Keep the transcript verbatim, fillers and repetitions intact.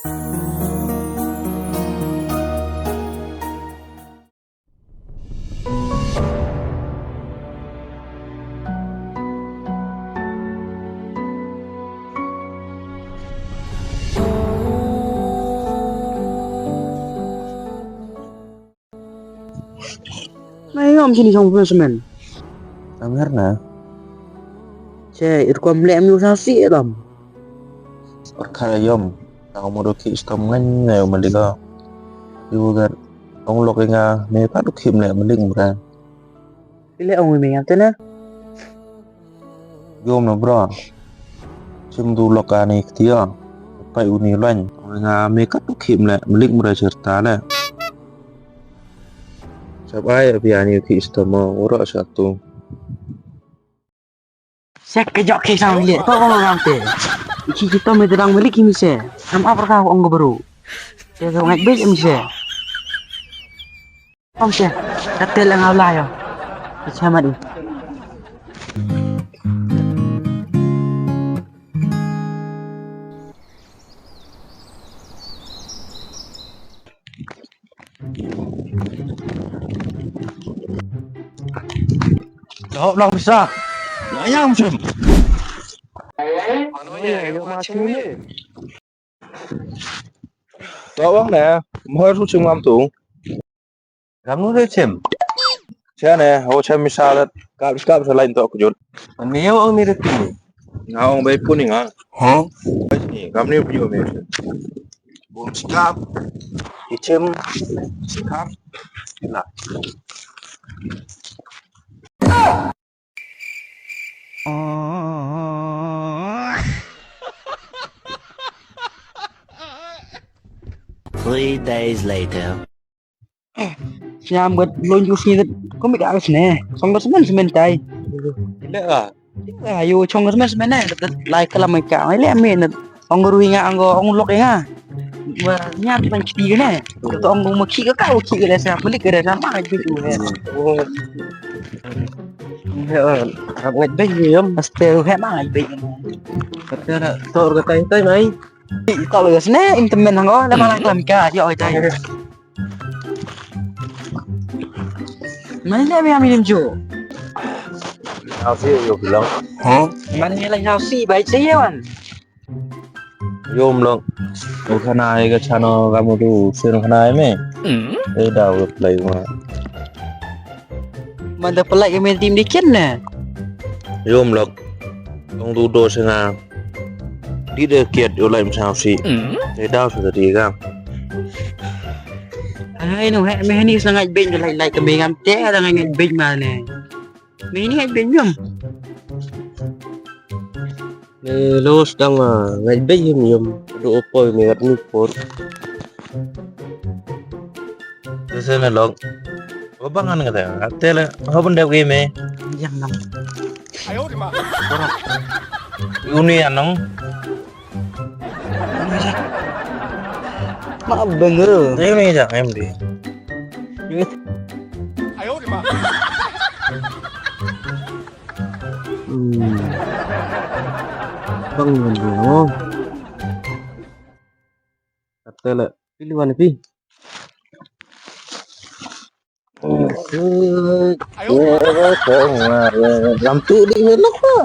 Nai yom chini chong pun semen. Am her na. Che, ir kom le am yu sa si dam. Or kha yom. Tang mo do ki stom ngan ngai ma di ko. Yu gar ong lok nga me ka du khim le ma ling bra. Ile ong me ngam te na. Yom na bra. Chim du lok ani ktia. Pai uni lain. Nga me ka du khim le ma ling bra cherta le. Sap ai abi ani ki stom mo ura satu. Sek ke jok ke sang le, to ko ngam te. Ki ki to me te dang meli ki mi se. Am ap ka ong ko baru. Te ko ngai be mi se. Ong se. Ka te la ngau la yo. Ki sama di. Hop lang bisa. Na yang sem. Ano ya, yo ma chim ni. Tawang ne, mo su chim ngam tu. Ram nu re chim. Cha ne, ho chim misa dat. Kap kap sa lain to kujut. An mi yo ang mi re ti. Nga ong bai puni nga. Ha? Bai ni, kam ni puni me. Bum sikap. Ichim sikap. La. Three days later. Siam gat lon jus ni gat. Komik agas ne. Song gat semen semen tai. Ile ka? Ayo chong gat semen semen ne. Lai kalam ka. Ile me ne. Ong gat ruhi nga, ong gat, ong lok nga. Wa nyam ban kiti ne. To ong gat ma ki ka ka, ki ka le sa, pelik ka le sa, ma ngai tu ne. Oh. Rap ngai be yom. Aste he ma ngai be. Kata to ka tai tai mai. Ka le sne, im temen hang o, le ma lai kalam ka, yo ai tai. Mani le mi ami lim ju. Hau si yo bilang. Ha? Mani le hau si bai se ye wan. Yom lok. O khana ai ka chano kamu tu sen khana ai me. Hmm? E da wo play ma. Man da play ka me tim di ken ne. Yom lok. Ong du do se nga. Di de kiat yo lai msang si. Hmm? E da se di ka. Ai no he me ni sa ngai ben lai lai ka me ngam te da ngai ngai ben ma ne. Me ni ngai ben yom. Me los dang, ah, ngai bei yom yom. Do opoi me gat ni por. Te se ne lok. Wa bang an kata. Ate le, ho ban dep ki me. Yang nam. Uni anong. Ma bang. Te ni ja em di. Hmm. Bang ngan mo. Kata la, pili wan pi. Lam tu di me lok ha.